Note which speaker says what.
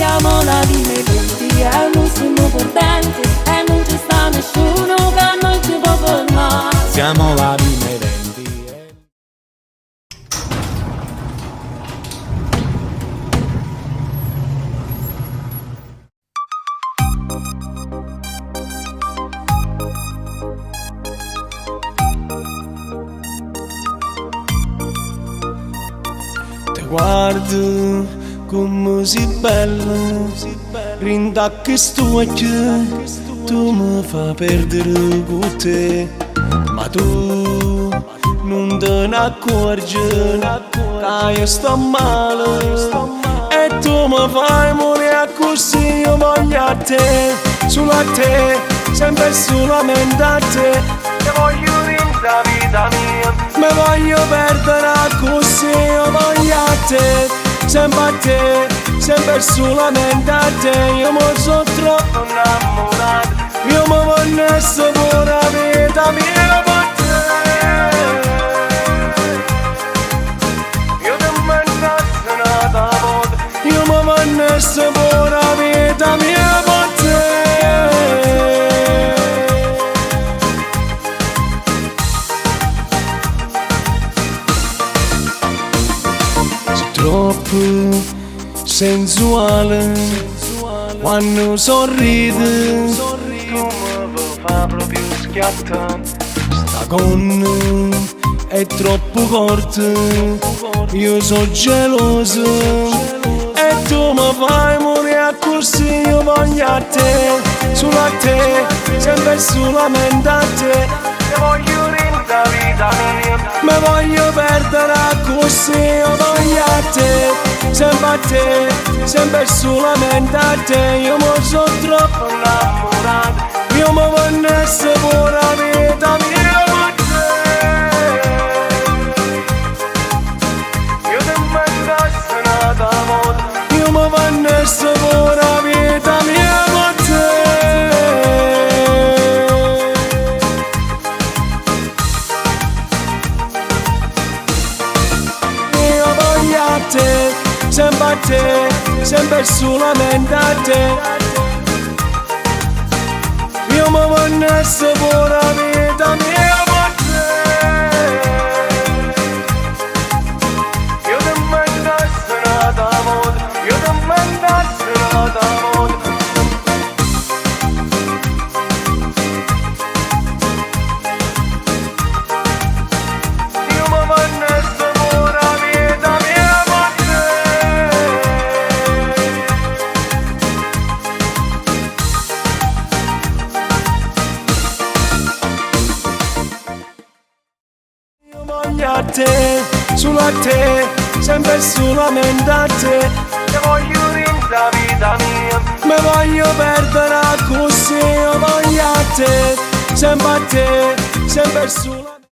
Speaker 1: Siamo la 20 e nun simmo perdenti e nun ce sta nessuno che non ci può fermare.
Speaker 2: Siamo la 20 e
Speaker 3: Te guardo come si bella, rinda che tu mi fa perdere con te, ma tu non te ne accorgi che io sto male e tu mi fai morire così, io voglio a te, solo a te, sempre solamente a te, te voglio la vita mia, mi voglio perdere così, io voglio a te, sempre a te, sempre solamente a te, io mi sono troppo innamorato, io mi voglio essere pure la vita mia per te. Io ti mandasse un'altra volta, io mi voglio essere pure la vita mia per te. Sei troppo sensuale quando sorride tu mi fa proprio schiattare sta gonna è troppo corta io sono geloso e tu mi fai morire così io voglio a te solo a te sempre e solamente a te te voglio la vita mia mi voglio perdere così io voglio a te sempre a te sempre e solamente a te io mi sono troppo innamorato io mi voglio essere pure la vita mia per te io ti mandasse un'altra volta io mi voglio essere pure la vita mia per te. Io voglio a te, sempre a te, sempre e solamente a te. Io mi voglio essere pure la vita mia per te. Io ti mandasse un'altra volta, io ti mandasse un'altra volta. Io mi voglio essere pure la vita mia per te. Io voglio a te, solo a te, sempre e solamente a te. Te voglio la vita mia, mi voglio perdere così, io voglio a te, sempre a te, sempre e solamente.